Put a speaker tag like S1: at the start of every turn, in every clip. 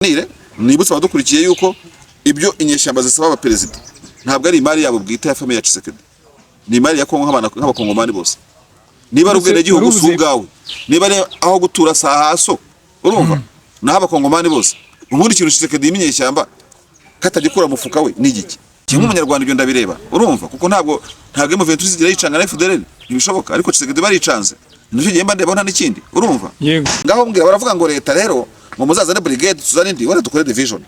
S1: Tuganire, nibutse abadukurikiye yuko ibyo inyeshyamba zisaba abaperezida ntabwo ari imari yabo bwite ya famille ya Tshisekedi, ni imari ya Kongo nk'abakongomani bose. Niba ari ubwenegihugu si ubwawe, niba ari aho gutura si ahaso, urumva, naho abakongomani bose. Ubundi ikintu Tshisekedi yima inyeshyamba katagikura mu mufuka we ni igiki? Kimwe umunyarwanda ibyo ndabireba, urumva, kuko ntabwo M23 izigira yicanga na FDLR, ntibishoboka. Ariko Tshisekedi baricanze, nicyo gihe mba ndeba nta n'ikindi, urumva. Ngaho mbwira, baravuga ngo leta rero ngo muzazane brigade, tuzane indi, wenda dukore division,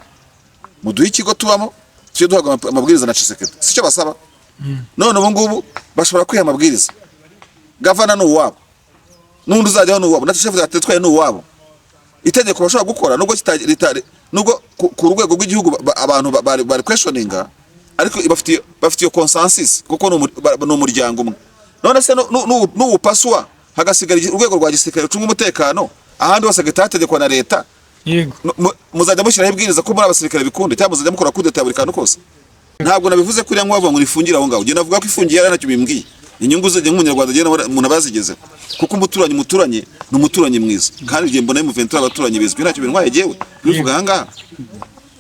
S1: muduhe ikigo tubamo, tujye duhabwa amabwiriza na Tshisekedi. Sicyo basaba? None ubu ngubu bashobora kwiha amabwiriza, gavana ni uwabo, n'undi uzajyaho ni uwabo, na chef de twaye ni uwabo. Itegeko bashobora gukora nubwo nubwo ku rwego rw'igihugu abantu bari questioninga, ariko bafitiye consensus kuko ni umuryango umwe. None se n'uwupaswa hagasigara urwego rwa gisirikare rucunga umutekano, ahandi hose hagahita hategekwa na leta. Muzajya mushyiraho ibwiriza ko muri abasirikare bikunde, cyangwa muzajya mukora kudeta ya buri kantu kose? Ntabwo nabivuze kuriya nk'uwavuga ngo nifungire aho ngaho. Njye navuga ko ifungiye ari ntacyo bimbwiye, inyungu ze nk'umunyarwanda njye umuntu aba yazigezeho, kuko umuturanyi muturanye ni umuturanyi mwiza. Kandi igihe mbona M23 abaturanyi bizwi, ntacyo bintwaye jyewe bivuga aha ngaha.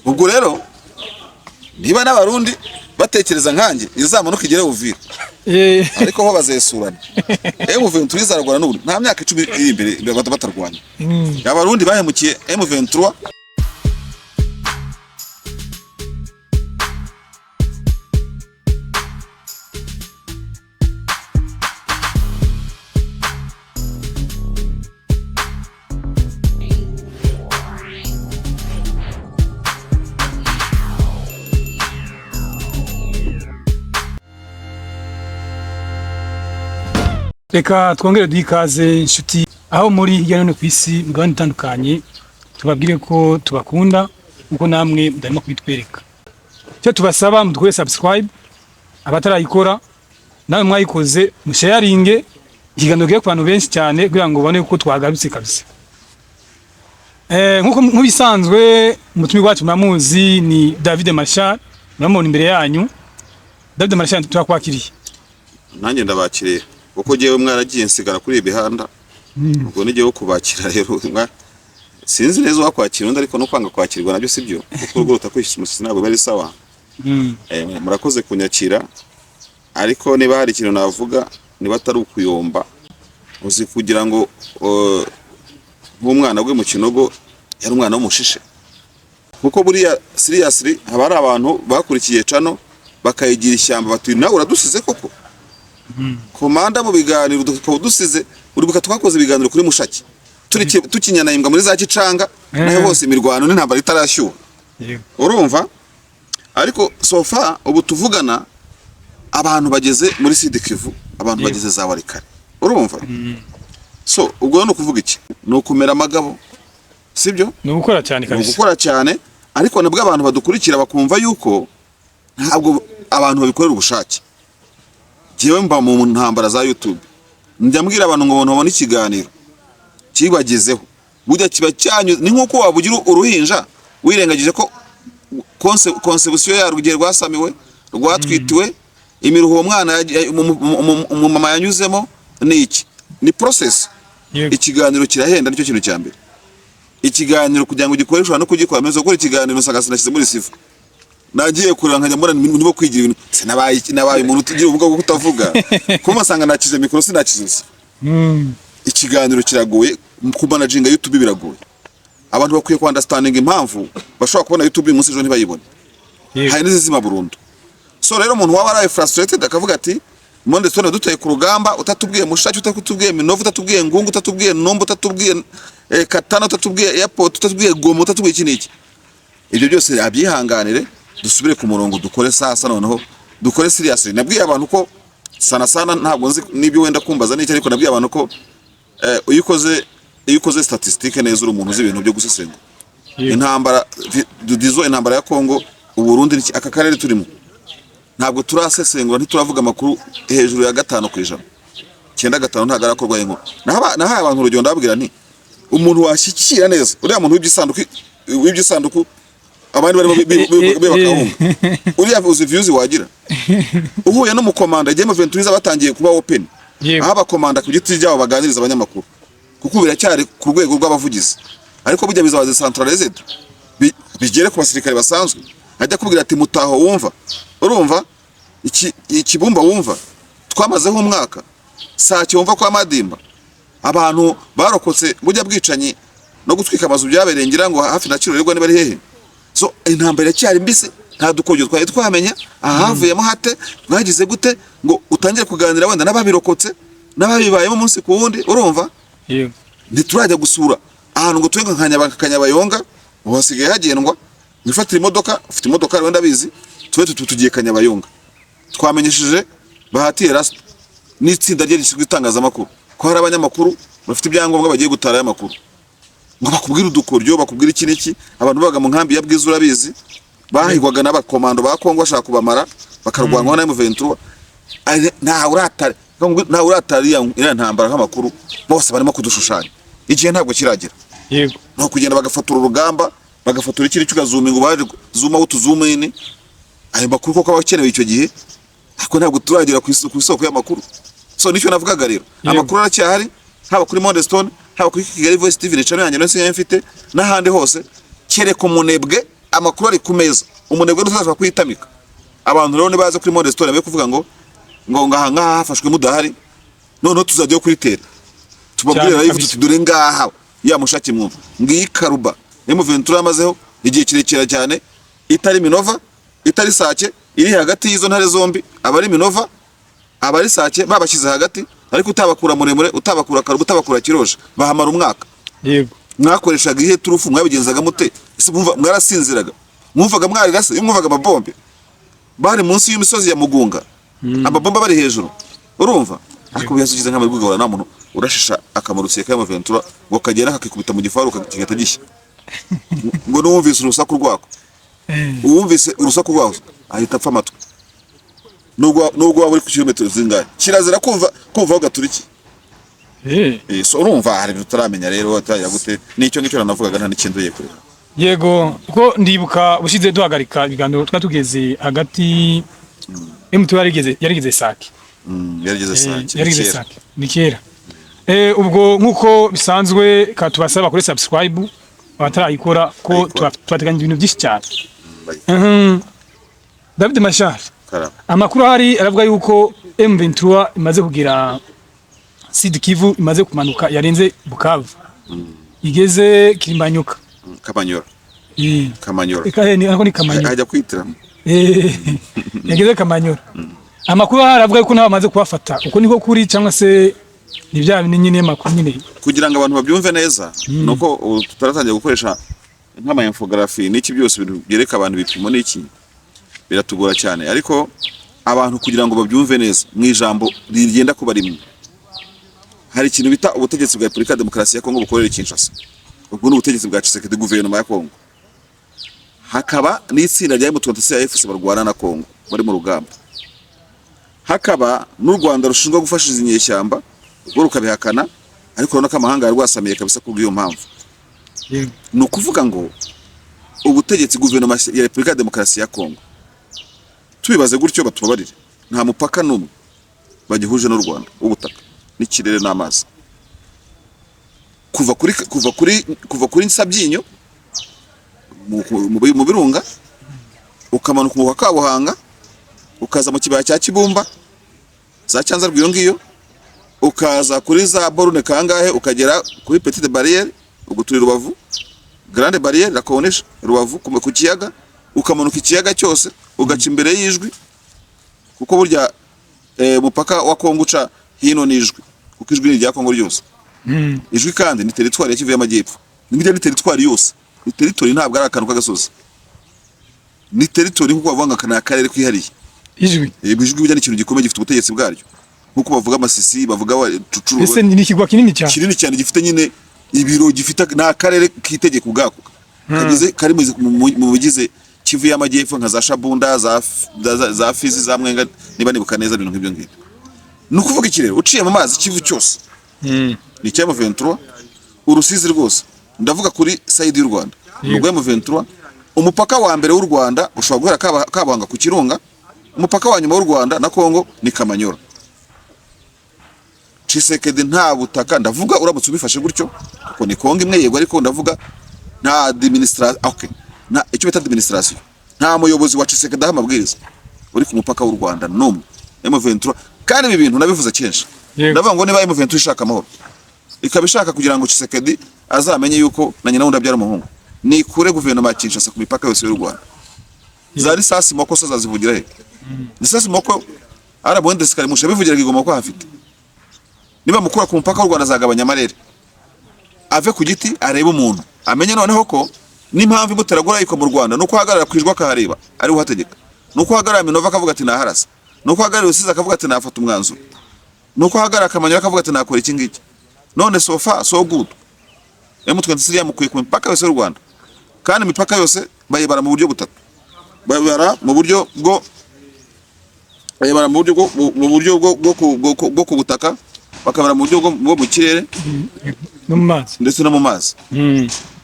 S1: Ubwo rero niba n'abarundi batekereza nkanjye, izamanuka igere Uvira, ariko ho bazesurana. M23 izarwana n'ubu, nta myaka 10 iri imbere batarwanya. Abarundi bahemukiye M23.
S2: Reka twongere duhe ikaze inshuti aho muri hirya no hino ku isi, mu migabane itandukanye, tubabwire ko tubakunda nkuko namwe mudarimo kubitwereka. Icyo tubasaba, mudukore subscribe abatarayikora, nawe mwayikoze musharinge ikiganiro kigiye ku bantu benshi cyane kugira ngo babone ko twagarutse kabisa. Nkuko nk'ubisanzwe umutumire wacu muramuzi, ni David Marshal, muramubona imbere yanyu. David Marshal, turakwakiriye.
S1: Nanjye ndabakiriye, kuko jyewe mwaragiye nsigara kuri iyi mihanda, ubwo ni jyewe kubakira rero. Sinzi neza uwakwakira undi, ariko no kwanga kwakirwa nabyo sibyo, kuko urugo rutakwishyura umushyitsi ntabwo biba ari sawa. Murakoze kunyakira, ariko niba hari ikintu navuga, niba atari ukuyomba, uzi kugira ngo nk'umwana we mu kinogo yari umwana w'umushishe, kuko buriya seriously haba hari abantu bakurikiye cano bakayigira ishyamba, bati nawe uradusize koko komanda mu biganiro ukaba udusize. Uribuka twakoze ibiganiro kuri Mushaki tukinyana imbwa muri za Kicanga, naho hose imirwano n'intambara itarashyuha. Urumva, ariko so far ubu tuvugana abantu bageze muri Sud Kivu, abantu bageze za Walikale, urumva. So ubwo ni ukuvuga iki? Ni ukumera amagabo, sibyo?
S2: Ni ugukora cyane
S1: Ni
S2: kabisa.
S1: ugukora cyane, ariko nabwo abantu badukurikira bakumva yuko ntabwo abantu babikorera ubushake. Jyewe mba mu ntambara za YouTube, njya mbwira abantu ngo abantu babone ikiganiro kibagezeho, burya kiba cyanyu ni nk'uko waba ugira uruhinja wirengagije ko conception yarwo, igihe rwasamiwe, rwatwitiwe, imiruho uwo mwana umumama yanyuzemo, ni iki, ni process. Ikiganiro kirahenda, nicyo kintu cya mbere. Ikiganiro kugira ngo ugikore, ushobora no kugikora meze gukora ikiganiro usanga sinashyize muri sifa, nagiye kureba nkajya mbona ndimo kwigira ibintu, sinabaye umuntu utugira ubumuga bwo kutavuga, kuko nsanga nakize mikoro sinakize usa. Ikiganiro kiragoye kumanaginga, YouTube biragoye. Abantu bakwiye ku understanding impamvu bashobora kubona YouTube uyu munsi, ejo ntibayibone. Hari n'izizima burundu. So rero umuntu waba araye frustrated akavuga ati monde tubona duteye ku rugamba, utatubwiye Mushaki, utatubwiye Minovu, utatubwiye Ngungu, utatubwiye Nombo, utatubwiye Katana, utatubwiye airport, utatubwiye Goma, utatubwiye iki n'iki, ibyo byose abyihanganire, dusubire ku murongo, dukore sasa, noneho dukore seriously. Nabwiye abantu ko sana sana, ntabwo nzi n'ibyo wenda kumbaza n'icyo, ariko nabwiye abantu ko iyo ukoze statistique neza, uri umuntu uzi ibintu byo gusesengura intambara, dizo intambara ya Kongo, Uburundi, aka karere turimo, ntabwo turasesengura, ntituravuga amakuru hejuru ya 5%, 95 ntabwo arakorwa inkuru. Nahaye abantu urugero, ndababwira nti umuntu washyikira neza uriya muntu w'iby'isanduku abandi barimo biba akawunga, uriya uzi views wagira uhuye n'umukomanda igihe M23 batangiye kuba open, aho abakomanda ku giti cyabo baganiriza abanyamakuru, kuko biracyari ku rwego rw'abavugizi, ariko bijya bizaba decentralized. Bigere ku basirikare basanzwe, ajya kubwira ati mutaho wumva, urumva iki ikibumba wumva twamazeho umwaka, Sake wumva kwa Madimba, abantu barokotse bujya bwicanyi no gutwika amazu byabereye ngira ngo hafi na Kirorerwa niba ari hehe. So intambara iracyari mbisi, nta dukoryo twari twamenya aha havuyemo hate mwagize gute ngo utangire kuganira wenda n'ababirokotse n'ababibayemo umunsi ku wundi, urumva?
S2: Yego.
S1: Ntiturajya gusura ahantu ngo tube nka Kanyabayonga, ubu hasigaye hagendwa, wifatira imodoka, ufite imodoka wenda abizi, tube tugiye Kanyabayonga. Twamenyesheje Bahati Erasto n'itsinda rye rishinzwe itangazamakuru ko hari abanyamakuru bafite ibyangombwa bagiye gutara amakuru ngo bakubwire udukoryo, bakubwire iki n'iki. Abantu babaga mu nkambi ya Bwiza urabizi, bahigwaga n'abakomando ba Kongo bashaka kubamara, bakarwanwaho na M23. Ntawe uratara iriya ntambara nk'amakuru, bose barimo kudushushanya, igihe ntabwo kiragera. Ni ukugenda bagafotora urugamba, bagafotora ikiri cy'ukazuminga, baje zoom out, zoom in. Ayo makuru koko aba akenewe icyo gihe, ariko ntabwo turagera ku isoko y'amakuru. So nicyo navugaga rero. Amakuru aracyahari, haba kuri Monde Stone, haba kuri Kigali Voice TV, ni channel yanjye nasigaye mfite, n'ahandi hose. Kereka umunebwe, amakuru ari ku meza, umunebwe ntuzashobora kuyitamika. Abantu rero nibaza kuri Monde Stone be kuvuga ngo ngaha ngaha hafashwe mudahari, noneho tuzajyayo kuri terrain tubabwire
S2: Cyane
S1: live
S2: kabisa.
S1: tuti dore ngaha ya mushaki mwumva, ngiyi Karuba M23 yamazeho igihe kirekire cyane, itari Minova, itari Sake, iri hagati y'izo ntare zombi. Abari Minova, abari Sake babashyize hagati, ariko utabakura muremure, utabakura Karuba, utabakura Kiroje, bahamara umwaka. Mwakoreshaga ihe turufu? Mwabigenzaga mute? Ese mwumva mwarasinziraga? Mwumvaga mwarirase? Iyo mwumvaga amabombe bari munsi y'imisozi ya Mugunga, amabombe bari hejuru, urumva? Ariko biyasukize nk'amari gugahura nta muntu urashisha akamurutsiye ka M23 ngo kagera kakikubita mu gifaru kigahita gishya, ngo n'uwumvise urusaku rwako, uwumvise urusaku rwako ahita apfa amatwi, nubwo waba uri ku kilometero zingahe, kirazira kumva aho gaturiki. So urumva hari ibintu utaramenya rero, utagira gute, nicyo ngicyo nanavugaga, nta n'ikindi ugiye kureba.
S2: Yego, kuko ndibuka ushize duhagarika ibiganiro twari tugeze hagati, M2 yarigeze Sake.
S1: Yarigeze Sake.
S2: Yarigeze
S1: kera.
S2: Sake ni kera. Ubwo nkuko bisanzwe ka tubasaba kuri subscribe abatarayikora ko
S1: Bayikora.
S2: tubateganya ibintu byinshi cyane.
S1: Bayikora.
S2: David Mashar,
S1: Karame.
S2: amakuru ahari aravuga yuko M23 imaze kugira Sud Kivu, imaze kumanuka, yarenze Bukavu, igeze Kirimanyuka.
S1: Kamanyora. Kamanyora.
S2: Eka ni ariko ni Kamanyura.
S1: Hajya kwitiramo.
S2: Yageze Kamanyura. Amakuru ahari aravuga yuko nabo bamaze kubafata. Uko niko kuri cyangwa se ni bya bindi nyine makuru nyine?
S1: Kugira ngo abantu babyumve neza, nuko ubu tutaratangira gukoresha nk'ama infographie n'iki byose, ibintu byereka abantu ibipimo n'iki, biratugora cyane. Ariko abantu kugira ngo babyumve neza mu ijambo rigenda kuba rimwe, hari ikintu bita ubutegetsi bwa Repubulika ya Demokarasi ya Kongo bukorera i Kinshasa, ubwo ni ubutegetsi bwa Tshisekedi, guverinoma ya Kongo. Hakaba n'itsinda rya M23 AFC barwana na Kongo bari mu rugamba, hakaba n'u Rwanda rushinzwe gufasha izi nyeshyamba, rwo rukabihakana, ariko urabona ko amahanga yarwasamiye kabisa kubw'iyo mpamvu. Ni ukuvuga ngo ubutegetsi, guverinoma ya Repubulika ya Demokarasi ya Kongo, tubibaze gutyo batubabarire, nta mupaka n'umwe bagihuje n'u Rwanda w'ubutaka n'ikirere n'amazi, kuva kuri Sabyinyo mu Birunga, ukamanuka mu Kabuhanga, ukaza mu kibaya cya Kibumba, za Cyanza rw'iyo ngiyo, ukaza kuri za borne kangahe, ukagera kuri Petite Barrière, ubwo turi Rubavu, Grande Barrière, la Corniche, Rubavu ku kiyaga, ukamanuka ikiyaga cyose, ugaca imbere y'Ijwi, kuko burya umupaka wa Kongo uca hino n'Ijwi, kuko Ijwi ni irya Kongo ryose. Ijwi kandi ni territoire ya Kivu y'Amajyepfo, ni territoire yose, ni territoire, ntabwo ari akantu k'agasozi, ni territoire, nkuko bavuga ngo aka ni akarere kihariye.
S2: Ijwi.
S1: Ijwi burya ni ikintu gikomeye, gifite ubutegetsi bwaryo, nkuko bavuga Masisi, bavuga Cucuru.
S2: Ese ni ikigwa kinini cyane?
S1: Kinini cyane, gifite nyine ibiro, gifite ni akarere kitegeka ubwako, kagize kari mu bigize Kivu y'Amajyepfo, nka za Shabunda, za Fizi, za Mwenga, niba nibuka neza, ibintu nk'ibyo ngibyo. Ni ukuvuga iki rero? Uciye mu mazi, Kivu cyose ni icya M23. Urusizi rwose, ndavuga kuri side y'u Rwanda, ni urwa M23. Umupaka wa mbere w'u Rwanda ushobora guhera Kabanga ku Kirunga, umupaka wa nyuma w'u Rwanda na Kongo ni Kamanyora. Tshisekedi nta butaka, ndavuga uramutse ubifashe gutyo, kuko ni Kongo imwe yego, ariko ndavuga nta administration, okay, Nta icyo bita administration, nta muyobozi wa Tshisekedi aha amabwiriza uri ku mupaka w'u Rwanda n'umwe. M23, kandi ibi bintu nabivuze kenshi, ndavuga ngo niba M23 ishaka amahoro, ikaba ishaka kugira ngo Tshisekedi azamenye yuko na nyina wundi abyara umuhungu, nikure guverinoma ya Kinshasa ku mipaka yose y'u Rwanda. Za risasi moko se azazivugira he? Risasi moko arabonde sikarimusha bivugiraga igoma ko hafite. Niba mukura ku mupaka w'u Rwanda, azagabanya amarere, ave ku giti arebe umuntu, amenye noneho ko n'impamvu imutera gurayiko mu Rwanda nuko ahagarara ku ijwi akahareba ari uhategeka, nuko ahagarara Minova akavuga ati naharasa, nuko ahagarara Rusizi akavuga ati nafata umwanzuro, nuko ahagarara Kamanyola akavuga ati nakora iki ngiki. None so far so good, M23 yamukuye ku mipaka yose y'u Rwanda. Kandi imipaka yose bayibara mu buryo butatu: bayibara mu buryo bwo ku butaka, bakabara mu buryo bwo mu kirere
S2: no mu mazi,
S1: ndetse no mu mazi.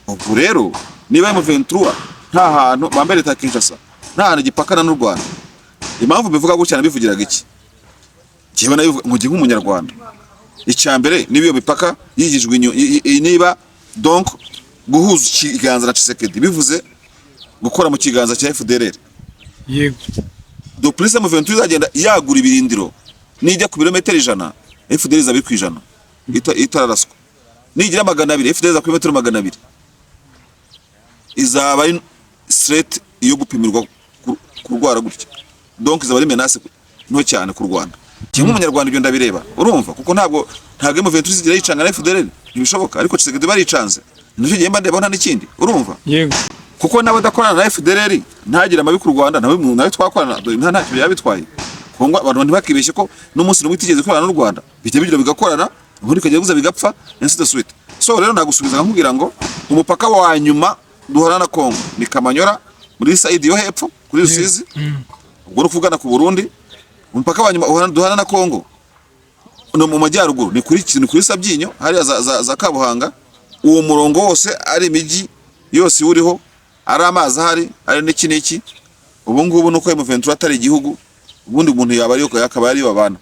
S1: Ubwo rero niba M23 nta hantu bambaye leta ya Kinshasa, nta hantu gipakana n'u Rwanda, impamvu mbivuga gutya, nabivugiraga iki? Njyewe nabivuga mu gihe nk'umunyarwanda, icya mbere, niba iyo mipaka yigijwe niba donc guhuza ikiganza na Tshisekedi bivuze gukora mu kiganza cya FDLR, de plus M23 izagenda yagura ibirindiro, nijya ku birometero 100, FDLR izaba iri ku 100 itararaswa. Nigira 200, FDLR izaba kuri metero 200, izaba ari straight yo gupimirwa kurwara gutya. Donc izaba ari menace nto cyane ku Rwanda. Kimwe umunyarwanda ibyo ndabireba, urumva, kuko ntabwo M23 izigira yicanga na FDLR, ntibishoboka. Ariko Tshisekedi baricanze, nicyo gihe mba ndeba, nta n'ikindi, urumva?
S2: Yego.
S1: Kuko nawe adakorana na FDLR ntagire amabi ku Rwanda, nawe twakorana, ntacyo byaba bitwaye. Kongo, abantu ntibakibeshye ko n'umunsi n'umwe itigeze ikorana n'u Rwanda. Bijya bigira bigakorana, ubundi bikajya guza bigapfa, ainsi de suite. So rero nagusubiza nkubwira ngo umupaka wa nyuma duhana na Kongo ni Kamanyola muri side yo hepfo kuri Rusizi, ubwo ni ukuvugana ku Burundi. Umupaka wa nyuma duhana na Kongo no mu majyaruguru ni kuri Sabyinyo hariya za Kabuhanga. Uwo murongo wose ari imijyi yose iwuriho, ari amazi ahari, ari n'iki n'iki. Ubu ngubu nuko M23 atari igihugu, ubundi umuntu yaba ariyo yakaba ariyo babana.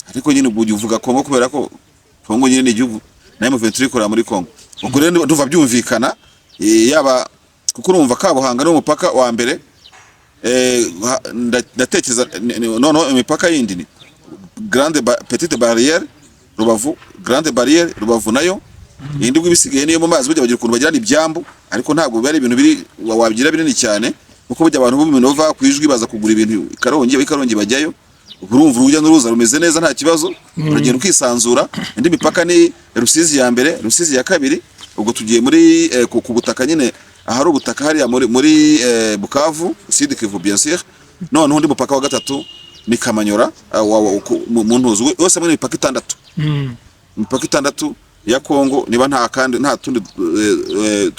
S1: Ariko nyine ubwo uvuga Kongo kubera ko Kongo nyine ni igihugu na M23 ikorera muri Kongo. Ubwo rero ndumva byumvikana, yaba kuko urumva Kabuhanga ni umupaka wa mbere, ndatekereza noneho imipaka yindi ni grande petite barrière Rubavu, grande barrière Rubavu nayo. Indi ubwo ibisigaye niyo mu mazi. Burya bagira ukuntu bagirana ibyambu, ariko ntabwo biba ari ibintu biri wabigira binini cyane, kuko burya abantu bo mu Minova ku Ijwi baza kugura ibintu i Karongi, ab'i Karongi bajyayo. Urumva urujya n'uruza rumeze neza, nta kibazo, uragenda ukisanzura. Indi mipaka ni Rusizi ya mbere, Rusizi ya kabiri. Ubwo tugiye muri ku butaka nyine, ahari ubutaka hariya muri Bukavu, Sud Kivu bien sûr. Noneho undi mupaka wa gatatu ni Kamanyora, mu ntuzi yose hamwe ni imipaka itandatu. Imipaka itandatu ya Kongo, niba nta kandi nta tundi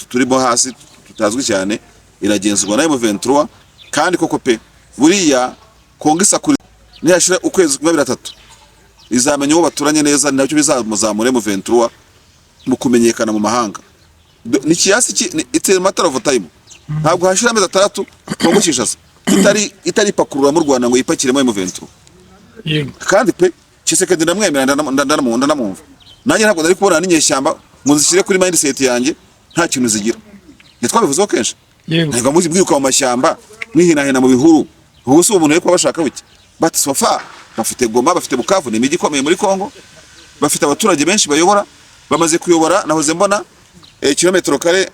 S1: turimo hasi tutazwi cyane, iragenzurwa na M23. Kandi koko pe, buriya Kongo isakuri nihashira ukwezi kumwe, abiri, atatu, izamenya uwo baturanye neza. Ni nabyo bizamuzamura M23 mu kumenyekana mu mahanga. Ni kiasi it's a matter of time. Ntabwo hashira amezi 6 Kongo Kinshasa itari ipakurura mu Rwanda ngo yipakiremo M23. Kandi pe, Tshisekedi ndamwemera, ndanamwumva. Nanjye ntabwo nari kubona n'inyeshyamba ngo nzishyire kuri mindset yanjye, nta kintu zigira. Njye twabivuzeho kenshi. Ntabwo muzi mwiruka mu mashyamba, mwihinahina mu bihuru. Ubu si umuntu ariko bashaka biki? But so far bafite Goma, bafite Bukavu, ni imijyi ikomeye muri Kongo, bafite abaturage benshi bayobora, bamaze kuyobora. Nahoze mbona kilometero kare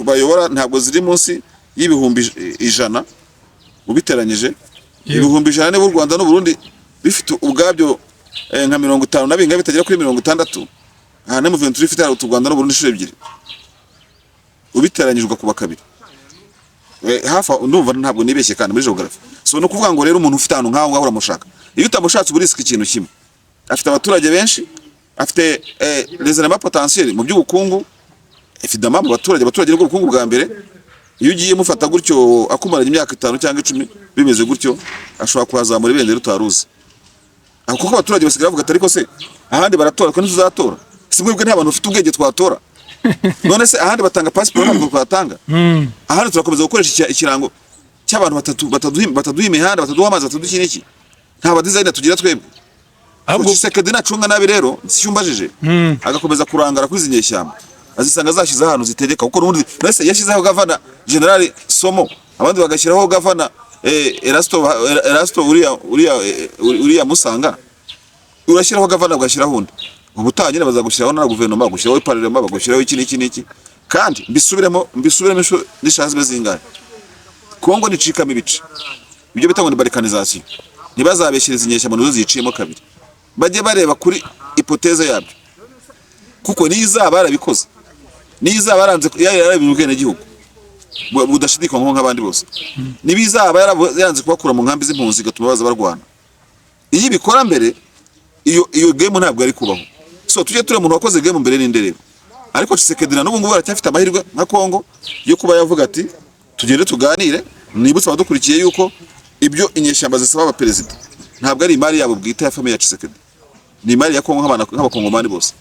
S1: bayobora ntabwo ziri munsi y'100,000 ubiteranyije. 100,000, niba u Rwanda n'u Burundi bifite ubwabyo nka 50 na bingahe bitagera kuri 60, aha na M23 ifite u Rwanda n'u Burundi inshuro ebyiri, ubiteranyije ugakuba kabiri. Hafi aho ndumva ntabwo nibeshye kandi muri geography. So no kuvuga ngo rero umuntu ufite ahantu nk'aho ngaho uramushaka, iyo utamushatse uba urisika ikintu kimwe. Afite abaturage benshi, afite les éléments potentiels mu by'ubukungu, évidemment mu baturage. Abaturage nibwo bukungu bwa mbere. Iyo ugiye mufata gutyo akumaranye imyaka 5 cyangwa 10 bimeze gutyo, ashobora kuhazamura ibendera utaruzi aho, kuko abaturage basigaye bavuga ati: "Ariko se ahandi baratora, twe ntituzatora? Si mwebwe nta bantu bafite ubwenge twatora? None se ahandi batanga pasiporo, ntabwo twatanga? Ahandi turakomeza gukoresha ikirango cy'abantu batatu bataduha imihanda, bataduha amazi, bataduha iki n'iki? Nta ba designer tugira twebwe?"
S2: Ahubwo
S1: Tshisekedi nacunga nabi rero, si cyo umbajije, agakomeza kurangara kuri izi nyeshyamba. Azisanga zashyize ahantu zitegeka, kuko n'ubundi mbese yashyizeho gavana General Somo, abandi bagashyiraho gavana Erasto uriya Musanga. Urashyiraho gavana, ugashyiraho undi, ubutaha nyine bazagushyiraho na guverinoma, bagushyiraho parlement, bagushyiraho iki n'iki n'iki. Kandi mbisubiremo inshuro n'eshanu zibe zingahe, Kongo nicikamo ibice, ibyo bita ngo ni balkanisation, ntibazabeshyereza inyeshyamba nazo ziciyemo kabiri. Bajye bareba kuri hypothèse yabyo, kuko niyo izaba yarabikoze, niyo izaba yaranze yarabibye ubwenegihugu budashidikanywaho nk'abandi bose, niba izaba yaranze kubakura mu nkambi z'impunzi igatuma baza barwana, iyo ibikora mbere, iyo game ntabwo yari kubaho. So tujye tureba umuntu wakoze game mbere n'inde rero. Ariko Tshisekedi na n'ubu ngubu aracyafite amahirwe nka Kongo yo kuba yavuga ati: "Tugende tuganire." Nibutse abadukurikiye yuko ibyo inyeshyamba zisaba abaperezida ntabwo ari imari yabo bwite ya famille ya Tshisekedi, ni imari ya Kongo nk'abakongomani bose.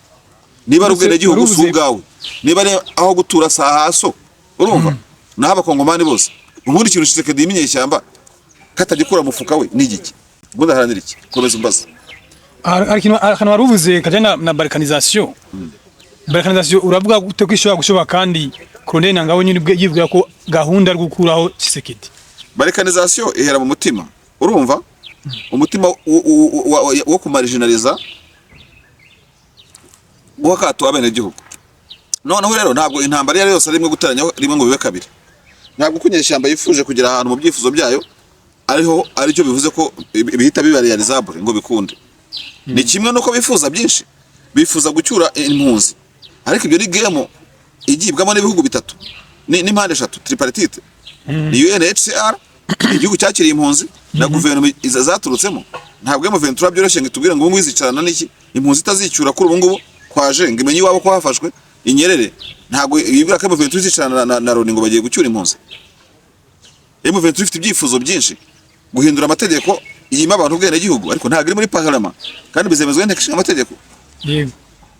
S1: Niba ari ubwenegihugu si ubwawe, niba ari aho gutura si ahaso, urumva, naho abakongomani bose. Ubundi ikintu Tshisekedi yima inyeshyamba katagikura mu mufuka we ni igiki? Ubundi aharanira iki? Komeza umbaza.
S2: Hari akantu wari uvuze kajyanye na balkanisation. Balkanisation uravuga gute ko ishobora gushoboka kandi Corneille Nangaa we nyine ubwe yivuga ko gahunda ari gukuraho Tshisekedi?
S1: Balkanisation ihera mu mutima, urumva, umutima wo kumarginaliza, guha akato abenegihugu. Noneho rero ntabwo intambara iyo ari yose ari imwe guteranyaho rimwe ngo bibe kabiri. Ntabwo uko inyeshyamba yifuje kugera ahantu mu byifuzo byayo ariho aricyo bivuze ko bihita biba réalisable ngo bikunde. Ni kimwe nuko bifuza byinshi, bifuza gucyura impunzi, ariko ibyo ni game igibwamo n'ibihugu bitatu n'impande eshatu, tripartite: ni UNHCR, igihugu cyakiriye impunzi, na guverinoma zaturutsemo. Ntabwo M23 byoroshye ngo itubwire ngo ubu ngubu izicarana n'iki impunzi itazicyura kuri ubu ngubu kwaje, ngo imenye iwabo ko hafashwe inyerere. Ntabwo yibwira ko M23 izicarana na Loni ngo bagiye gucyura impunzi. M23 ifite ibyifuzo byinshi, guhindura amategeko yima abantu ubwenegihugu, ariko ntabwo iri muri parlement kandi bizemezwa n'inteko ishinga amategeko.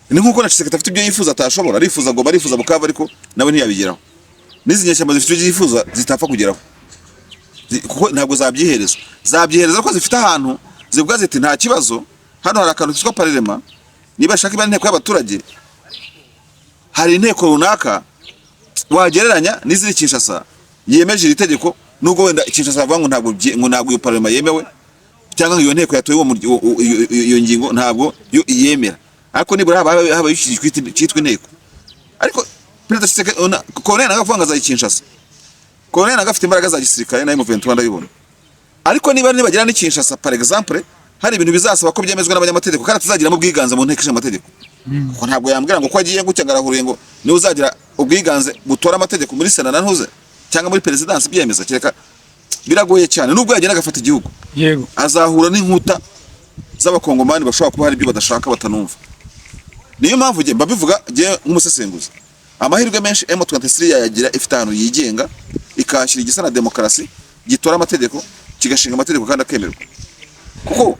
S1: Ni nk'uko na Tshisekedi afite ibyo yifuza atashobora. Arifuza Goma, arifuza Bukavu, ariko nawe ntiyabigeraho. N'izi nyeshyamba zifite ibyo yifuza zitapfa kugeraho, kuko ntabwo zabyihereza. Zabyihereza ko zifite ahantu zivuga ziti: "Nta kibazo, hano hari akantu kitwa parlement." Niba ashaka iba inteko y'abaturage, hari inteko runaka wagereranya n'iziri Kinshasa yemeje iri tegeko, nubwo wenda Kinshasa bavuga ngo ntabwo ngo ntabwo iyo parlement yemewe, cyangwa ngo iyo nteko yatoye uwo murya- uwo- iyo ngingo ntabwo yo iyemera, ariko nibura haba ikintu cyitwa inteko. Ariko Perezida Tshisekedi, Corneille Nangaa avuga ngo azajya i Kinshasa. Corneille Nangaa afite imbaraga za gisirikare na M23 ndabibona, ariko niba nibagera n'i Kinshasa, par exemple, hari ibintu bizasaba ko byemezwa n'abanyamategeko kandi atazagiramo ubwiganze mu nteko ishinga amategeko, kuko ntabwo yambwira ngo ko agiye gutya ngo arahuriye ngo niwe uzagira ubwiganze butora amategeko muri sena na ntuze cyangwa muri perezidansi byemeza, kereka biragoye cyane. Nubwo yagenda agafata igihugu, azahura n'inkuta z'abakongomani bashobora kuba hari ibyo badashaka, batanumva. Niyo mpamvu njye mbabivuga, njye nk'umusesenguzi, amahirwe menshi M23 yayagira ifite ahantu yigenga, ikahashyira igisa na demokarasi, gitora amategeko, kigashinga amategeko kandi akemerwa, kuko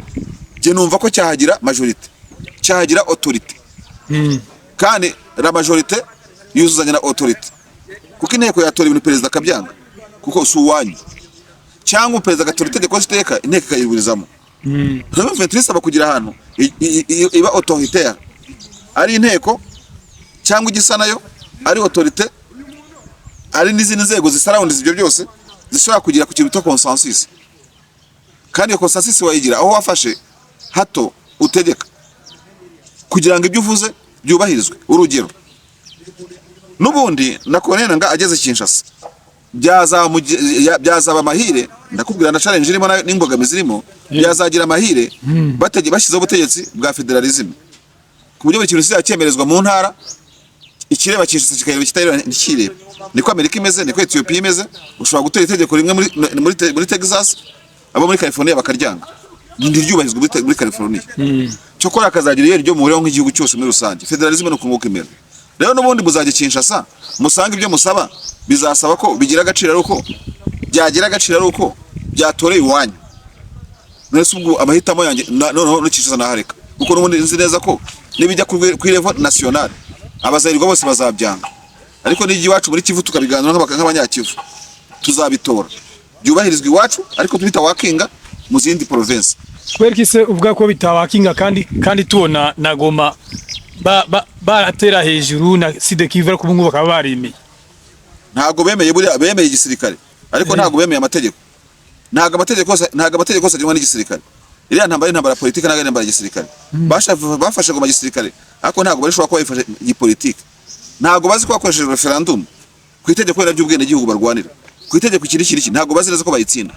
S1: njye numva ko cyahagira majorité, cyahagira autorité. Kandi la majorité yuzuzanya na autorité, kuko inteko yatora ibintu perezida akabyanga kuko si uwanyu, cyangwa perezida agatora itegeko iteka, inteko ikayiburizamo. M23 isaba kugira ahantu iba autoritaire, ari inteko cyangwa igisa nayo, ari autorité, ari n'izindi nzego zisurroundinze ibyo byose zishobora kugira ku kintu bita consensus. Kandi iyo consensus wayigira aho wafashe hato utegeka kugira ngo ibyo uvuze byubahirizwe. Urugero, n'ubundi na Corneille Nangaa ageze Kinshasa byazaba amahire, ndakubwira na challenge irimo n'imbogamizi irimo. Byazagira amahire bashyizeho ubutegetsi bwa fédéralisme, ku buryo buri kintu kizajya cyemerezwa mu ntara, ikireba Kinshasa kikareba, ikitareba ntikirebe. Niko Amerika imeze, niko Ethiopia imeze. Ushobora gutera itegeko rimwe muri Texas, abo muri California bakaryanga, ntiryubahirizwe muri California. Cyokora hakazagira iyo ryo muhuriyeho nk'igihugu cyose muri rusange. Fédéralisme ni uko nguko imera. Rero n'ubundi muzajya Kinshasa musange ibyo musaba bizasaba ko bigira agaciro, ari uko byagira agaciro ari uko byatoreye iwanyu. None se ubwo amahitamo yanjye noneho no Kinshasa nahareka, kuko n'ubundi nzi neza ko nibijya ku level national abazayirwa bose bazabyanga, ariko nijya iwacu muri Kivu tukabiganira nk'abanyakivu, tuzabitora byubahirizwa iwacu, ariko tubita wakinga mu zindi province.
S2: Kubera ko ise uvuga ko bitawakinga kandi tubona na Goma Baratera hejuru na Sud Kivu, ariko ubu ngubu bakaba baremeye.
S1: Ntabwo bemeye. Buriya bemeye igisirikare, ariko ntabwo bemeye amategeko. Ntabwo amategeko yose agenwa n'igisirikare. Iriya ntambara ari intambara ya politiki, ntabwo ari intambara ya gisirikare. Bafashe goma gisirikare, ariko ntabwo barishobora kuba bayifashe gipolitike. Ntabwo bazi ko bakoresheje referendum ku itegeko wenda ry'ubwenegihugu barwanira ku itegeko iki n'iki n'iki. Ntabwo bazi neza ko bayitsinda.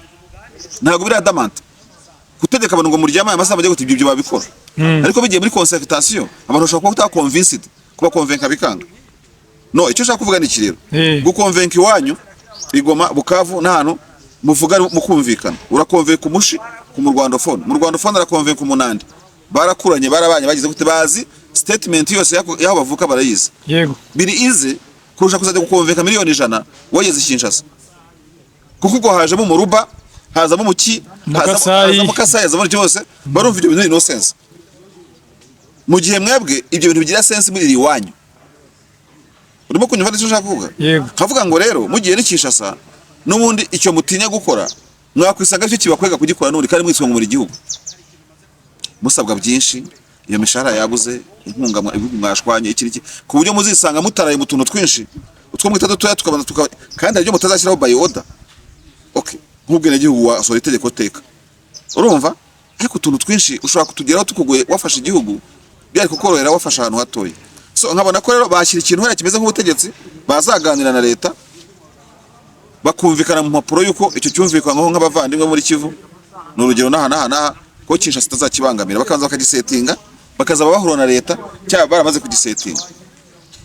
S1: Ntabwo biri adamant gutegeka abantu ngo muryame aya masaha, bajye guta ibyo babikora, ariko bigiye muri concertation abantu bashobora kuba bataba convinced, kuba convainca bikanga. No icyo ushaka kuvuga ni iki rero? Gukonvenka iwanyu i Goma, Bukavu n'ahantu muvuga mukumvikana, urakonvenka umushi ku mu rwandophone, mu rwandophone arakonvenka umunandi, barakuranye, barabanye, bagize gute, bazi statement yose y'aho bavuka, barayizi. Biri easy kurusha kuzajya gukonvenka 100 miliyoni wageze i Kinshasa, kuko ubwo hajemo umuruba, hazamo umuki,
S2: Mukasai.
S1: hazamo Kasayi, hazamo iki, bose barumva ibyo bintu no sense, mu gihe mwebwe ibyo bintu bigira sense muri iwanyu. Urimo kunyumva icyo ushaka kuvuga?
S2: Yego.
S1: Nkavuga ngo rero mugiye ni Kinshasa n'ubundi icyo mutinya gukora mwakwisanga cyo kibakwega kugikora n'ubundi, kandi mwitwa ngo muri gihugu musabwa byinshi, iyo mishahara yabuze, inkunga, ibihugu mwashwanye, iki n'iki, ku buryo muzisanga mutaraye mu tuntu twinshi, utwo mwita dutoya, tukabanza tuka, kandi hari ibyo mutazashyiraho by order. Okay, nk'ubwenegihugu wasohora itegeko teka, urumva, ariko utuntu twinshi ushobora kutugeraho tukugoye wafashe igihugu, byari kukorohera wafashe ahantu hatoya. So nkabona ko rero bashyira ikintu hariya kimeze nk'ubutegetsi, bazaganira na leta, bakumvikana mu mpapuro yuko icyo cyumvikanwaho nk'abavandimwe muri Kivu, ni urugero, n'aha n'aha n'aha, ko Kinshasa itazakibangamira, bakabanza bakagisetinga, bakazaba bahura na leta cyaba baramaze kugisetinga,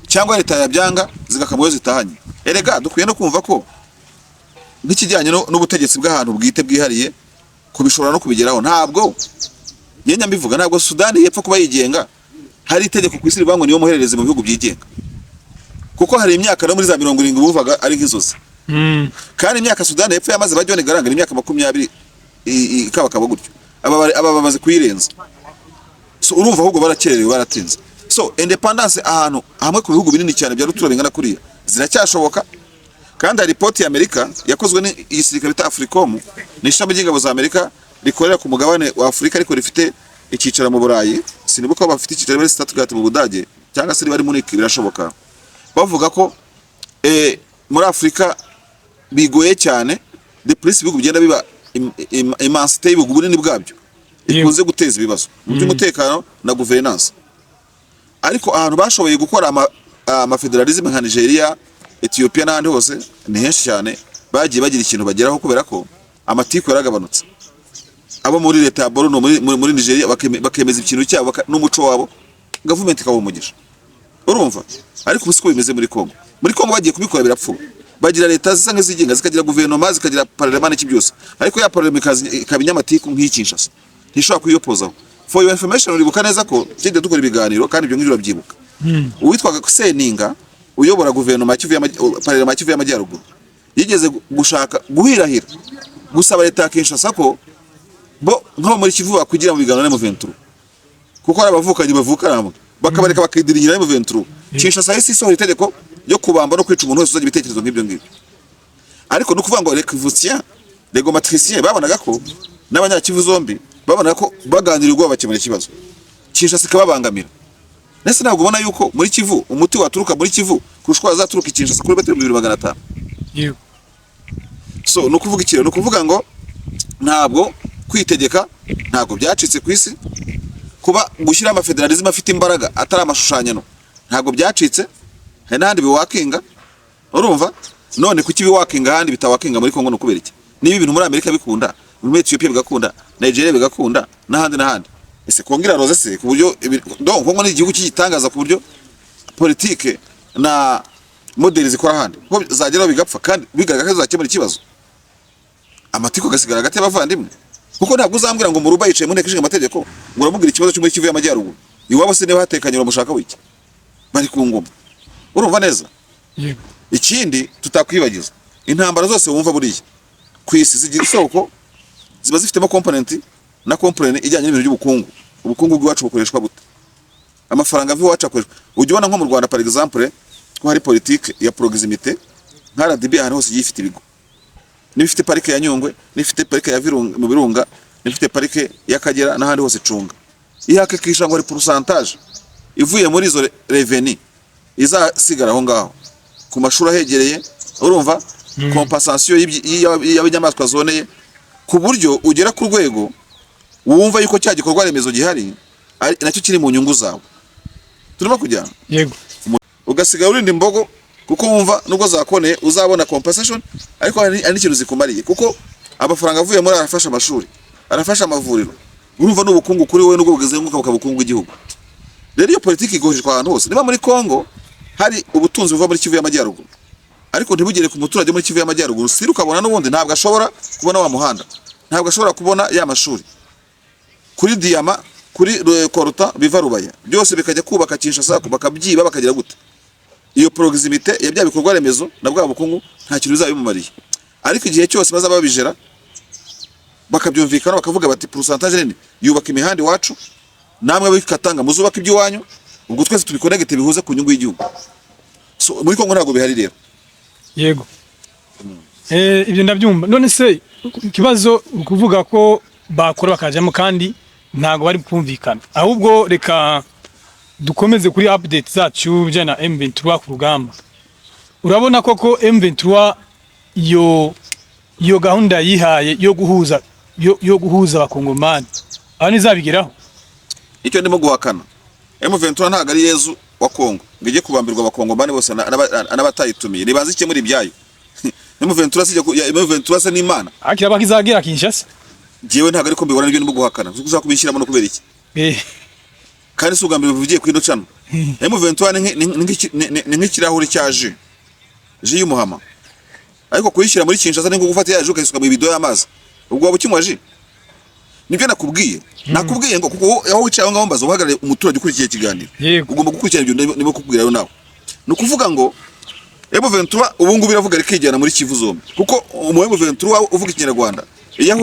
S1: cyangwa leta yabyanga zigakamwa iyo zitahanye. Erega dukwiye no kumva ko nk'ikijyanye n'ubutegetsi bw'ahantu bwite bwihariye, kubishobora no kubigeraho, ntabwo njye mbivuga, ntabwo Sudani y'Epfo kuba yigenga hari itegeko ku isi rivuga ngo niyo muhererezi mu bihugu byigenga, kuko hari imyaka no muri za 70 bumvaga ari nk'inzozi. Kandi imyaka Sudani y'Epfo yamaze ba John Garang ni imyaka 20 ikabakaba gutyo, aba bamaze kuyirenza. So urumva ahubwo barakererewe, baratinze. So independence ahantu hamwe ku bihugu binini cyane bya rutura bingana kuriya ziracyashoboka. Kandi hari ripoti ya Amerika yakozwe n'igisirikare bita AFRICOM, ni ishami ry'ingabo za Amerika rikorera ku mugabane wa Afurika ariko rifite icyicaro mu Burayi. Sinibuka ko bafite icyicaro muri Stuttgart mu Budage cyangwa se niba ari Munich, birashoboka. Bavuga ko muri Afurika bigoye cyane, de plus ibihugu bigenda biba immensité y'ibihugu, ubunini bwabyo ikunze guteza ibibazo mu by'umutekano na gouvernance. Ariko ahantu bashoboye gukora amafederalisme nka Nigeria, Ethiopia n'ahandi hose ni henshi cyane, bagiye bagira ikintu bageraho kubera ko amatiku yaragabanutse. Abo muri leta ya Borno muri Nigeria bakemeza ikintu cyabo n'umuco wabo, government ikabaha umugisha, urumva. Ariko ubu siko bimeze muri Congo. Muri Congo bagiye kubikora birapfuba, bagira leta zisa nk'izigenga, zikagira guverinoma, zikagira parlement n'iki byose, ariko ya parlement ikaba inyamatiku nk'iyi Kinshasa ntishobora kuyiyopozaho. For your information, uribuka neza ko tujya dukora ibiganiro, kandi ibyo ngibyo urabyibuka, uwitwaga Seninga uyobora guverinoma ya Kivu parlement ya Kivu y'Amajyaruguru yigeze gushaka guhirahira gusaba leta ya Kinshasa ko bo nk'abo muri Kivu bakwigira mu biganiro na M23, kuko hari abavukanyi bavukana hamwe, bakabareka bakidiringira na M23. Kinshasa yahise isohora itegeko ryo kubamba no kwica umuntu wese uzagira ibitekerezo nk'ibyo ngibyo. Ariko ni ukuvuga ngo les Kivutiens, les Gomatriciens babonaga ko n'abanyakivu zombi babonaga ko baganira ubwoba bakemura ikibazo, Kinshasa ikababangamira. Ndetse ntabwo ubona yuko muri Kivu umuti waturuka muri Kivu kurusha uko wazaturuka i Kinshasa kuri metero 2500? So ni ukuvuga iki rero? Ni ukuvuga ngo ntabwo kwitegeka ntabwo byacitse ku isi, kuba gushyiraho amafederalisme afite imbaraga atari amashushanyano ntabwo byacitse, hari n'ahandi biwakinga, urumva. None kuki biwakinga ahandi bitawakinga muri Kongo? Ni ukubera iki? Niba ibintu muri Amerika bikunda, muri Ethiopia bigakunda, Nigeria bigakunda, n'ahandi n'ahandi, ese Kongo iraroze se ku buryo donc Kongo ni igihugu cy'igitangaza ku buryo politike na modeli zikora ahandi ko zageraho bigapfa, kandi bigaragara ko zizakemura ikibazo, amatiku agasigara hagati y'abavandimwe? Kuko ntabwo uzambwira ngo Muruba yicaye mu nteko ishinga amategeko ngo uramubwira ikibazo cyo muri Kivu y'Amajyaruguru, iwabo se niba hatekanye uramushaka wiki bari ku ngoma, urumva neza?
S2: Yego.
S1: Ikindi tutakwibagiza, intambara zose wumva buriya ku isi zigira isoko, ziba zifitemo component na component ijyanye n'ibintu by'ubukungu. Ubukungu bw'iwacu bukoreshwa bute? Amafaranga ava iwacu akoreshwa? Ujya ubona nko mu Rwanda, par exemple, ko hari politique ya proximité, nka RDB ahantu hose igiye ifite ibigo, niba ifite parike ya Nyungwe, niba ifite parike ya Virunga, mu Birunga, niba ifite parike y'Akagera n'ahandi hose icunga, ihakikisha ngo hari pourcentage. ivuye muri izo revenu izasigara aho ngaho ku mashuri ahegereye, urumva, compensation y'inyamaswa zoneye, ku buryo ugera ku rwego wumva yuko cya gikorwa remezo gihari ari nacyo kiri mu nyungu zawe. Turimo kujyana?
S2: Yego.
S1: Ugasigara urinda imbogo kuko wumva nubwo zakoneye uzabona compensation, ariko hari n'ikintu zikumariye, kuko amafaranga avuye muri arafasha amashuri, arafasha amavuriro. Urumva n'ubukungu kuri wowe nubwo bugezenguka bukaba ubukungu bw'igihugu. Rero iyo politiki igoreshwa ahantu hose. Niba muri Kongo hari ubutunzi buva muri Kivu y'Amajyaruguru ariko ntibugere ku muturage muri Kivu y'Amajyaruguru, siri ukabona n'ubundi ntabwo ashobora kubona wa muhanda, ntabwo ashobora kubona ya mashuri, kuri diyama, kuri coltan biva Rubaya, byose bikajya kubaka Kinshasa, bakabyiba, bakagira gute, iyo proximité ya bya bikorwa remezo na bwa bukungu nta kintu bizaba bimumariye. Ariko igihe cyose bazaba babijera, bakabyumvikana, bakavuga bati pourcentage nini yubaka imihanda iwacu, namwe abikatanga muzubaka iby'iwanyu, ubwo twese tubikonegete bihuze ku nyungu y'igihugu. So muri Kongo ntabwo bihari rero.
S2: Yego, ibyo ndabyumva. None se ikibazo ukuvuga ko bakora bakajyamo kandi ntabwo bari kumvikana? Ahubwo reka dukomeze kuri update zacu bijyanye na M23 ku rugamba. Urabona koko M23 iyo gahunda yihaye yo guhuza abakongomani aho ntizabigeraho?
S1: Icyo ndimo guhakana, M23 ntabwo ari Yezu wa Kongo ngo ijye kubambirwa abakongomani bose n'abatayitumiye. Nibanze ikemura ibyayo. M23 sijya M23 se n'Imana?
S2: Akira bakizagera Kinshasa.
S1: Jewe ntabwo ariko mbibona, nibyo ndimo guhakana. Ushaka kubishyiramo no kubera iki? Kandi si ubwa mbere bivugiye kuri ino channel. M23 ni nk'ikirahuri cya jus y'umuhama, ariko kuyishyira muri Kinshasa ni nko gufata ya jus ukayisuka mu ibido y'amazi. Ubwo waba ukinywa jus? Nibyo nakubwiye ngo kuko aho wicaye aho ngaho mbaza uhagarariye umuturage ukurikiye ikiganiro, ugomba gukurikirana ibyo ndimo kukubwira rero nawe. Ni ukuvuga ngo M23 ubu ngubu iravuga rikijyana muri Kivu zombi, kuko umu M23 uvuga ikinyarwanda iyo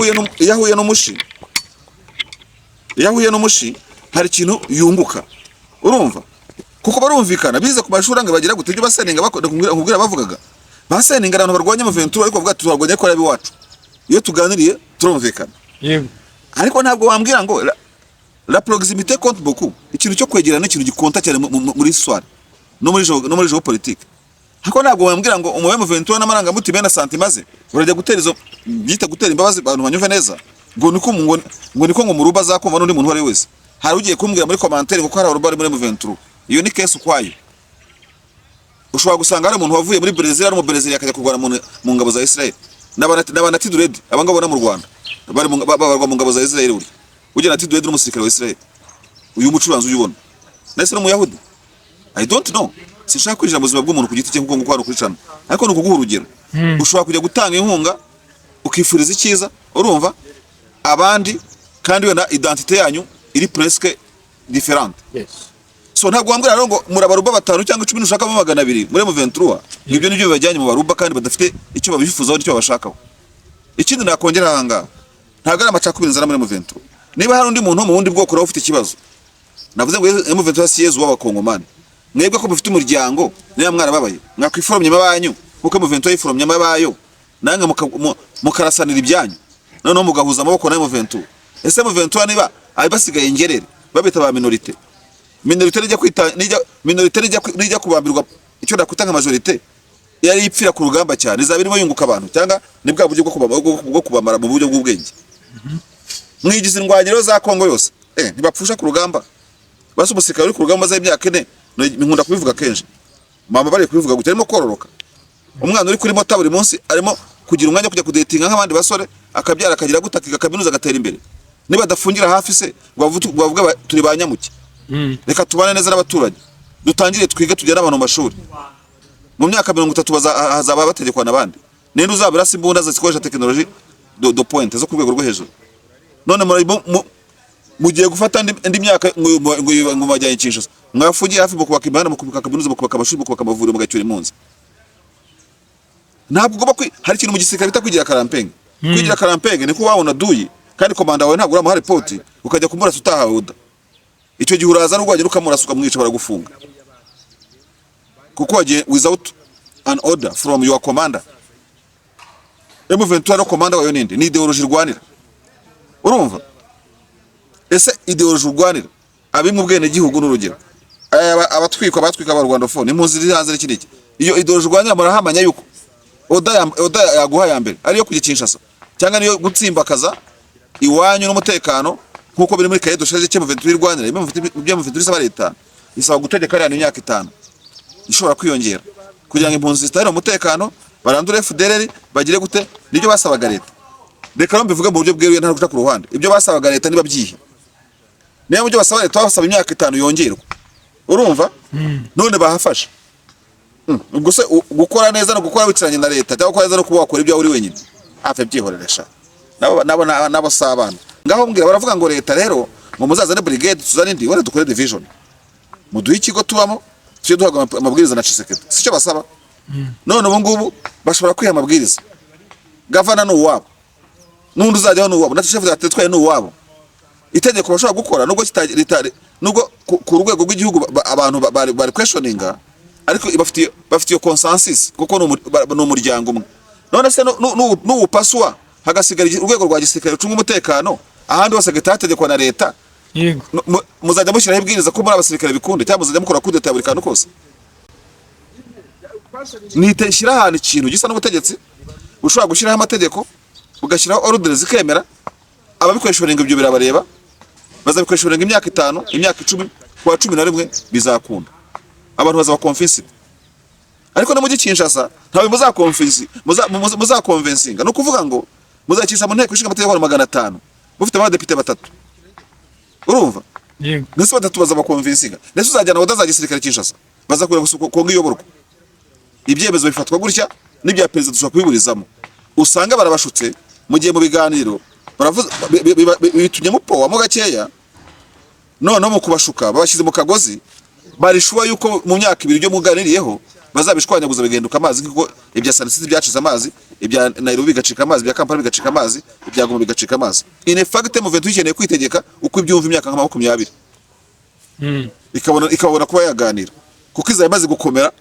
S1: ahuye n'umushi hari ikintu yunguka, urumva, kuko barumvikana, bize ku mashuri ngo bagira gute, ibyo baseninga nkubwira bavugaga, baseninga abantu barwanya M23, ariko bavuga ati turarwanya ko ari ab'iwacu, iyo tuganiriye turumvikana. Ariko ntabwo wambwira ngo la proximité compte beaucoup. Ikintu cyo kwegerana ni ikintu gikonta cyane muri histoire no muri géopolitique. Ariko ntabwo wambwira ngo umu M23 n'amarangamutima na sentiments ze urajya gutera izo byita gutera imbabazi, abantu banyumve neza, ngo niko ngo muruba azakumva n'undi muntu uwo ari we wese. Hari ugiye kumbwira muri commentaire ngo ko hari abaruba bari muri M23. Iyo ni case ukwayo. Ushobora gusanga hari umuntu wavuye muri Brazil, ari mu Brazil, akajya kurwana mu ngabo za Israel. N'aba Nati Dread aba ngabo mu Rwanda bari babarwa mu ngabo za Israel. Burya ujya Nati Dread n'umusirikare wa Israel, uyu mucuranzi uyubona nese no muyahudi. I don't know, sinshaka kwinjira mu buzima bw'umuntu ku giti cye, kuko nguko hano kuri channel, ariko ni ukuguha urugero. Ushobora kujya gutanga inkunga ukifuriza icyiza, urumva, abandi, kandi wenda identité yanyu iri presque différente. So ntabwo wambwira rero ngo muri abaruba batanu cyangwa 10, nushakamo 200 muri M23, ibyo nibyo bibajyanye mu baruba kandi badafite icyo babifuzaho n'icyo babashakaho. Ikindi nakongera aha ngaha, ntabwo ari amacakubiri nzana muri M23. Niba hari undi muntu wo mu bundi bwoko nawe ufite ikibazo, navuze ngo M23 si Yezu w'abakongomani. Mwebwe ko mufite umuryango, niba mwarababaye mwakwiforomye abanyu nkuko M23 yiforomye abayo, namwe mukarasanira ibyanyu, noneho mugahuza amaboko na M23. Ese M23 niba ari basigaye ngerere babita ba minorité, minorité nijya kwita nijya minorité nijya kubambirwa icyo nakwita nka majorité yari ipfira ku rugamba cyane, izaba irimo yunguka abantu cyangwa ni bwa buryo bwo kubamara mu buryo bw'ubwenge? Mwigize indwanyiro za Kongo yose, ntibapfusha ku rugamba. Basi umusirikare uri ku rugamba maze imyaka 4, nkunda kubivuga kenshi, mama bari kubivuga gutya, arimo kororoka. Umwana uri kuri mota buri munsi arimo kugira umwanya wo kujya kudetinga nk'abandi basore, akabyara, akagira gute, akiga kaminuza, agatera imbere. Niba adafungira hafi se ngo bavuge turi ba nyamuke, reka tubane neza n'abaturage, dutangire twige, tujyane abantu mu mashuri. Mu myaka 30 hazaba bategekwa n'abandi. Ninde uzaba urasa imbunda zikoresha technologie de pointe zo ku rwego rwo hejuru? None mugiye gufata indi myaka ngo bajyanye Kinshasa. Mwafungiye hafi, mukubaka imihanda, mukubaka kaminuza, mukubaka amashuri, mukubaka amavuriro, mugacyura impunzi. Ntabwo ugomba hari ikintu mu gisirikare bita kwigira karampenge. Kwigira karampenge ni ko wabona duyi kandi komanda wawe ntabwo uramuha ripoti, ukajya kumurasa utahawe order. Icyo gihe uraza n'ubwo wagera ukamurasa ukamwica, baragufunga kuko wagiye without an order from your commander. M23 no commander wayo ninde? Ni idéologie irwanira, urumva? Ese idéologie urwanira abimwe ubwenegihugu n'urugero Abatwikwa batwika abarwandophone, impunzi ziri hanze n'iki n'iki. Iyo idéologie urwanira, murahamanya yuko order yaguha ya mbere ariyo kujya Kinshasa cyangwa niyo gutsimbakaza iwanyu n'umutekano, nk'uko biri muri cahier de charge cyo M23 irwanira. Ibyo M23 isaba leta, isaba gutegeka ariya imyaka 5 ishobora kwiyongera, kugira ngo impunzi zitahire umutekano, barandure FDLR, bagire gute. Nibyo basabaga leta. Reka rero mbivuge mu buryo bweruye, nta guca ku ruhande. Ibyo basabaga leta niba byihe, niba mu byo basaba leta basaba imyaka 5 yongerwa, urumva none bahafashe. Ubwo se gukora neza no gukora wicaranye na leta, cyangwa gukora neza no kuba wakora ibyawe uri wenyine? Hafi byihorere sha. Nabo si abana. Ngaho mbwira, baravuga ngo leta rero ngo muzazane brigade, tuzane indi, wenda dukore division, muduhe ikigo tubamo, tujye duhabwa amabwiriza na Tshisekedi. Sicyo basaba? None ubu ngubu bashobora kwiha amabwiriza. Gavana ni uwabo, n'undi uzajyaho ni uwabo, na chef de ni uwabo. Itegeko bashobora gukora, nubwo nubwo ku rwego rw'igihugu abantu bari questioninga, ariko bafitiye consensus, kuko ni umuryango umwe. None se n'uwupaswa hagasigara urwego rwa gisirikare rucunga umutekano, ahandi hose hagahita hategekwa na leta? Muzajya mushyiraho ibwiriza ko muri abasirikare bikunde, cyangwa muzajya mukora kudeta buri kantu kose? Nite shyira ahantu ikintu gisa n'ubutegetsi ushobora gushyiraho amategeko, ugashyiraho ordre zikemera. Ababiquestioninga, ibyo birabareba. Bazabiquestioninga imyaka 5, imyaka 10, kuwa 11 bizakunda, abantu bazaba convinced. Ariko no mujyi Kinshasa ntawe muzaconvincinga. Ni ukuvuga ngo muzakisha mu nteko ishinga amategeko 500, mufite abadepite batatu, urumva?
S2: Yego.
S1: Ndetse batatu bazabaconvincinga. Ndetse uzajyana order za gisirikare Kinshasa, bazakureba gusa uko Kongo iyoborwa, ibyemezo bifatwa gutya n'ibya perezida dushobora kubiburizamo. Usanga barabashutse mu gihe mu biganiro baravuze bitumye mupowamo gakeya. Noneho mu kubashuka babashyize mu kagozi, barishuwa yuko mu myaka 2 ibyo muganiriyeho bazabishwanyaguza bigahinduka amazi, kuko ibya Sun City byacize amazi, ibya Nairobi bigacika amazi, ibya Kampala bigacika amazi, ibya Goma bigacika amazi. In fact, M23 ikeneye kwitegeka uko ibyumva imyaka nka 20, ikabona kuba yaganira, kuko izaba imaze gukomera,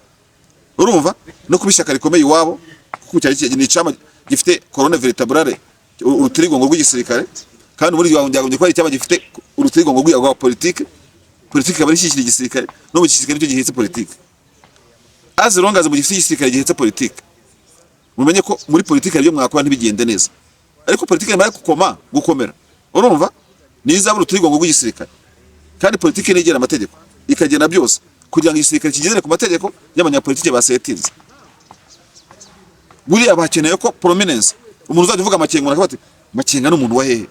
S1: urumva, no kuba ishyaka rikomeye iwabo, kuko cyari ni icyama gifite colonne vertébrale, urutirigongo rw'igisirikare, kandi muri byagombye kuba ari icyama gifite urutirigongo rwa politike. Politike ikaba ishyigikira igisirikare, no mu gisirikare nicyo gihetse politike. As long as mu gifite igisirikare gihetse politike, mumenye ko muri politike hari ibyo mwakora ntibigende neza. Ariko politike nimara gukomera, urumva, nizaba urutirigongo rw'igisirikare, kandi politike nigera amategeko, ikagena byose kugira ngo igisirikare kigendere ku mategeko y'abanyapolitike basetinze. Buriya bakeneye ko prominence, umuntu uzajya uvuga Makenga, umuntu akavuga ati: "Makenga ni umuntu wa hehe?"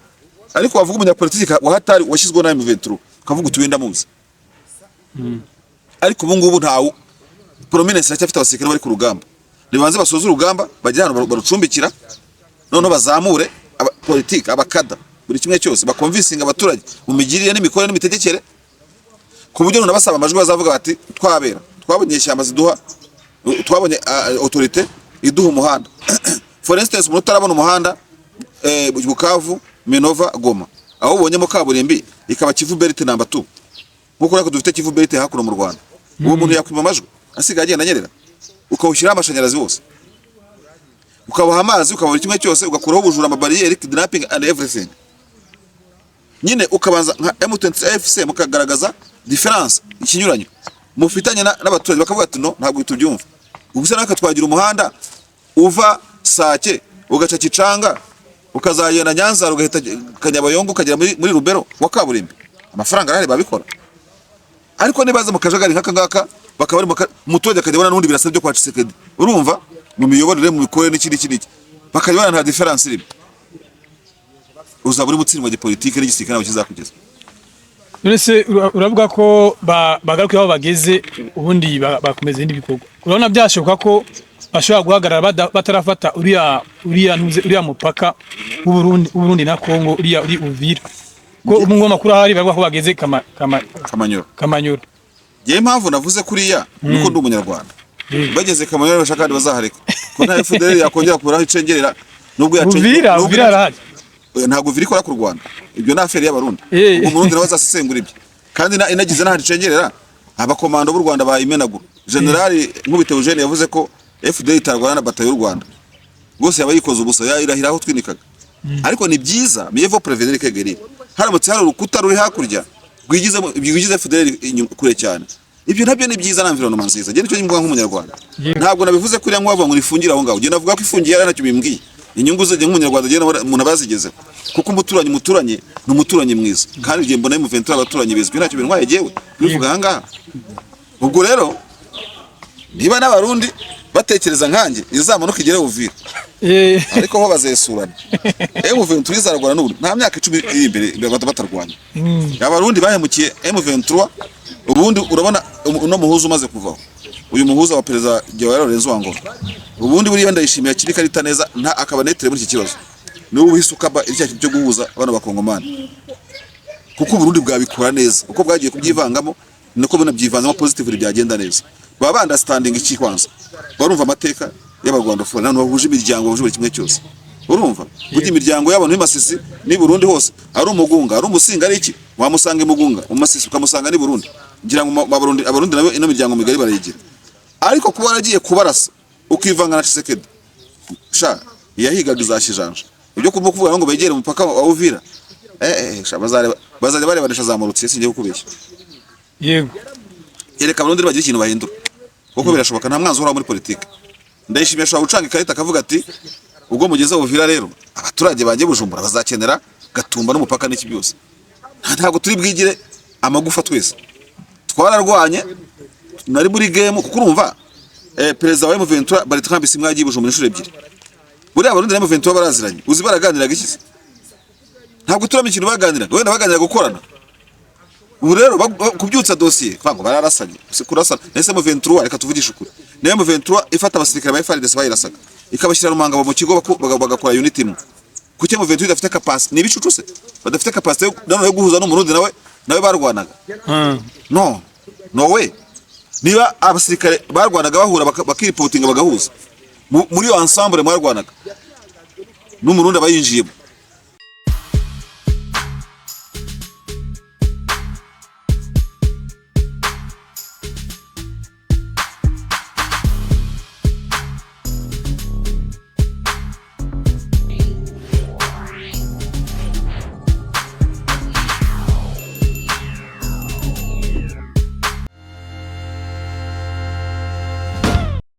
S1: Ariko wavuga umunyapolitike wa hatari washyizweho na M23, ukavuga uti: "Wenda muzi." Ariko ubu ngubu ntawe prominence, aracyafite abasirikare bari ku rugamba. Nibanze basoze urugamba, bagire ahantu barucumbikira, noneho bazamure politike, abakada, buri kimwe cyose, baconvincinga abaturage mu migirire n'imikorere n'imitegekere, ku buryo none basaba amajwi bazavuga bati: "Twabera twabonye ishyamba ziduha, twabonye autorité iduha umuhanda." For instance, umuntu utarabona umuhanda Bukavu, Minova, Goma, aho ubonyemo kaburimbi ikaba Kivu Belt number 2, nkuko natwe dufite Kivu Belt hakuno mu Rwanda, uwo muntu yakwima amajwi asigaye agenda anyerera? Ukawushyiraho amashanyarazi wose, ukabaha amazi, ukabaha buri kimwe cyose, ugakuraho ubujura, amabariyeri, kidnapping and everything. Nyine ukabanza nka M23 AFC mukagaragaza difference, ikinyuranyo mufitanye n'abaturage, bakavuga ati: "No, ntabwo tubyumva." Ubu se natwe twagira umuhanda uva Sake, ugaca Kicanga, ukazagenda Nyanza, ugahita Kanyabayonga, ukagera muri Rubero wa kaburimbo? Amafaranga arahari, babikora. Ariko nibaza mu kajagari nk'aka ngaka, bakaba bari umuturage akajya abona n'ubundi birasa byo kwa Tshisekedi, urumva, mu miyoborere, mu mikorere n'iki n'iki n'iki, bakajya babona nta difference irimo, uzaba uri gutsindwa gipolitike n'igisirikare ntabwo kizakugeza.
S2: None se uravuga ko bagaruka aho bageze, ubundi bakomeza ibindi bikorwa. Urabona byashoboka ko bashobora guhagarara batarafata uriya ntuze, uriya mupaka w'Uburundi na Kongo, uriya uri Uvira? Ko ubu ngubu amakuru ahari baravuga ko bageze kama
S1: Kamanyura.
S2: Kamanyura.
S1: Ngewe impamvu navuze kuriya nuko ndi umunyarwanda. Bageze Kamanyura bashaka kandi bazahareka, ko nta FDLR yakongera kuburaho icengerera nubwo
S2: Uvira
S1: nubwo
S2: Uvira arahari.
S1: Oya, ntabwo Uvira ikora ku Rwanda, ibyo ni affaire y'Abarundi. Ubwo Umurundi nawe azasesengura ibyo. Kandi inagize n'ahantu icengerera, abakomando b'u Rwanda bayimenagura. Generali Nkubito Eugene yavuze ko FDLR itarwana na batayo y'u Rwanda rwose, yaba yikoze ubusa, yayirahira aho twinikaga. Ariko ni byiza, mieux vaut prévenir que guérir. Haramutse hari urukuta ruri hakurya rwigize FDLR kure cyane. Ibyo nabyo ni byiza na environment nziza. Njye nicyo mvuga nk'Umunyarwanda.
S2: Yego.
S1: Ntabwo nabivuze kuriya nk'uwavuga ngo nifungire aho ngaho. Njye navuga ko ifungiye ari ntacyo bimbwiye. Inyungu ze nk'Umunyarwanda njye umuntu aba yazigezeho, kuko umuturanyi muturanye ni umuturanyi mwiza, kandi igihe mbona M23 abaturanyi bizwi, ntacyo bintwaye jyewe bivuga aha ngaha. Ubwo rero niba n'Abarundi batekereza nkanjye, izamanuka igere Uvira, ariko ho bazesurana. M23 izarwana n'ubu, nta myaka 10 iri imbere batarwanya. Abarundi bahemukiye M23. Ubundi urabona uno muhuza umaze kuvaho, uyu muhuza wa Perezida Joao Lorenzo Wangoma, ubundi buriya ndayishimiye akiri karita neza, nta akaba netere muri iki kibazo, niwe uhise ukaba icyaha cyo guhuza abana bakongomani, kuko Uburundi bwabikora neza. Uko bwagiye kubyivangamo niko bunabyivanzemo positively, byagenda neza. Baba ba understanding iki? Kwanza barumva amateka y'Abarwandafone, n'abantu bahuje imiryango, bahuje buri kimwe cyose. Urumva burya imiryango y'abantu b'i Masisi n'i Burundi hose, ari Umugunga, ari Umusinga, ari iki, wamusanga i Mugunga mu Masisi, ukamusanga n'i Burundi. Ngira ngo Abarundi nabo ino miryango migari barayigira. Ariko kuba waragiye kubarasa ukivanga na Tshisekedi, sha, yahigaga izashyijanja. Ibyo kurimo kuvuga ngo begere umupaka wa Uvira, sha, bazajya barebanisha za Murutsi, singiye kukubeshya. Yereka Abarundi bagira ikintu bahindura, kuko birashoboka. Nta mwanzi uhoraho muri politiki. Ndayishimiye ashobora gucanga ikarita akavuga ati: "Ubwo mugeze Uvira rero, abaturage banjye Bujumbura bazakenera Gatumba n'umupaka n'iki byose. Ntabwo turi bwigire amagufa, twese twararwanye, nari muri game." Kuko urumva perezida wa M23 Bertrand Bisimwa yagiye Bujumbura inshuro ebyiri. Buriya Abarundi na M23 baraziranye. Uzi baraganiraga iki se? Ntabwo turamo ikintu baganiraga, wenda baganira gukorana. Ubu rero kubyutsa dosiye kuvuga ngo bararasanye, si kurasana. Nese M23, reka tuvugishe ukuri, niyo M23 ifata abasirikare ba FARDC bayirasaga ikabashyira Rumangabo mu kigo, bagakora unit imwe, kuki M23 idafite capacity? Ni ibicucu se badafite capacity nanone yo guhuza n'Umurundi nawe barwanaga? No, no way. Niba abasirikare barwanaga bahura, bakiripotinga, bagahuza muri iyo ensemble mwarwanaga, n'Umurundi aba yinjiyemo.